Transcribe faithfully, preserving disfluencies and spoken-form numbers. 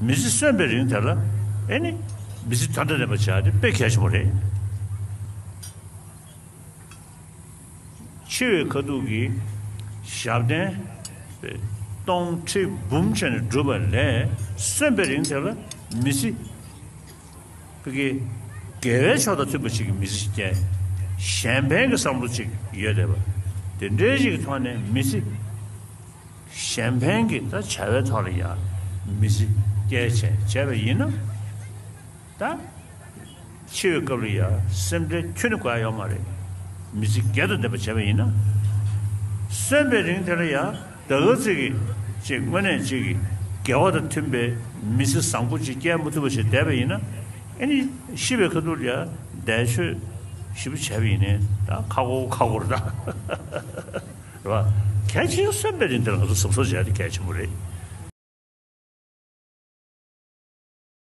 མི་ཚེ་གསོན་པའི་རིང་དེ་ལ་ཨེ་ནི་མི་ཚེ་དོན་དང་ལྡན་པ་བྱ་དེ་དཔེ་གལ་ཆེན་པོ་རེད། འཆི་བའི་ཁ་ཐུག་གི་ཞབས་བརྟན་སྟོང་ཁྲི་འབུམ་བྱས་ནས་བསྒྲུབས་པ་ལས་གསོན་པའི་རིང་དེ་ལ་མི་ཚེ་ཕ་གི་དགེ་བའི་ཕྱོགས་དང་མཐུན་པ་ཞིག་གི་མི་ཚེ་ཅིག་སྐྱེལ། གཞན་ཕན་གྱི་བསམ་བློ་ཅིག་ཡོད་བསྡད་པ་དེ་འདྲའི་ཞིག་གི་ཐོག་ནས་མི་ཚེ་གཞན་ཕན་གྱི་ད་བྱ་བའི་ཐོག་ལ་ཡང་མི་ཚེ་སྐྱེལ་བྱས་བྱས་པ་ཡིན་ན། ད་འཆི་བའི་སྐབས་ལ་ཡང་སེམས་ཁྲལ་ཁྱོན་ནས་དགོས་ཡ་ཡོད་མ་རེད། མི་ཚེ་བརྒལ་དུ་འདེད་པ་བྱས་པ་ཡིན་ན། གསོན་པའི་རིང་དེ་ལ་ཡང་ད་ག་ཚོད་ཀྱི་ཅིག་དངོས་གནས་ཅིག་གི་དགེ་བ་དང་མཐུན་པའི་མི་ཚེ་བཟང་པོ་ཅིག་སྐྱེལ་མ་ཐུབ་པ་ཞིག་བསྡད་པ་ཡིན་ན། ཨེ་ནི་ཤི་བའི་ཁ་ཐུག་ལ་ཡང་འདས་མཆོད་ཞིབ་པོ་བྱས་པ་ཡིན་ནའི་ད་ཁག་པོ་ཁག་པོ་རེད་ད། རེད་བ། གལ་ཆེ་ཤོས་གསོན་པའི་རིང་དེ་ལ་ང་ཚོ་གཟབ་གཟབ་བྱས་ཏེ་གལ་ཆེན་པོ་རེད།